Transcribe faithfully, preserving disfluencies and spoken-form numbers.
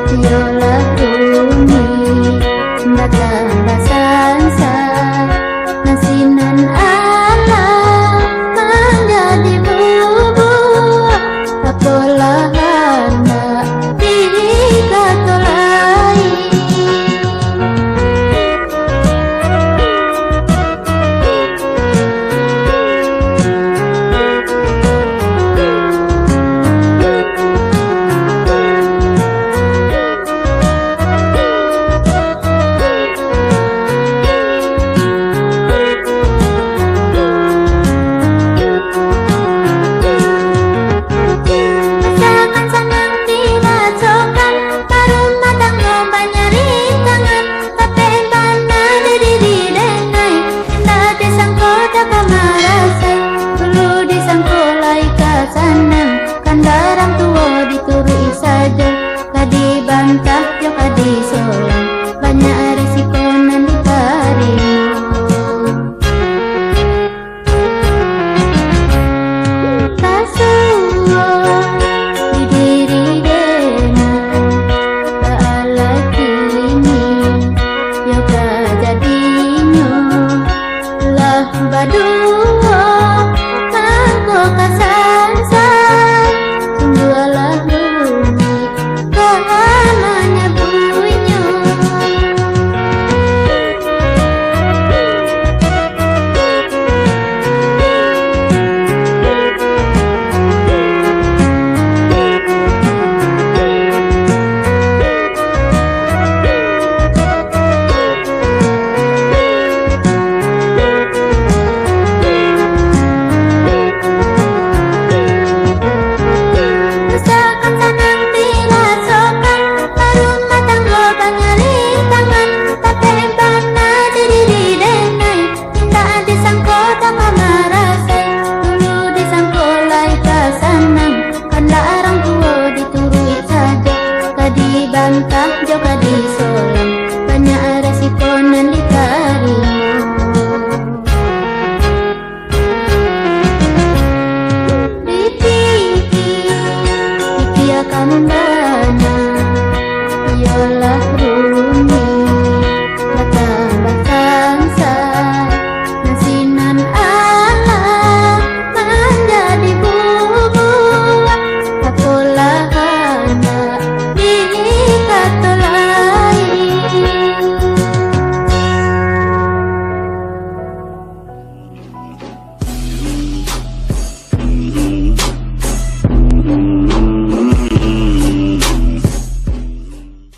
Iyolah bumi batambah sansa, nan sinan alam manjadi bubuak, apolah handak dikato lai. Masakan sanang dirasokan, barumah tanggo banyak rintangan, capek bana diri denai, indak disangko dapek marasai. Dulu disangko lai ka sanang, kandak urang tuo dituruik sajo, ka dibantah jo ka disolang, banyak risiko nan ditarimo. Basuo di diri denai, baalah kini yo ka jadinyo, lah baduo mangko ka sansa, sungguahlah rumik Masakan sanang dirasokan, barumah tanggo banyak rintangan, capek bana diri denai, indak disangko dapek marasai. Dulu disangko lai ka sanang, kandak urang tuo dituruik sajo, ka dibantah jo ka disolang, banyak risiko nan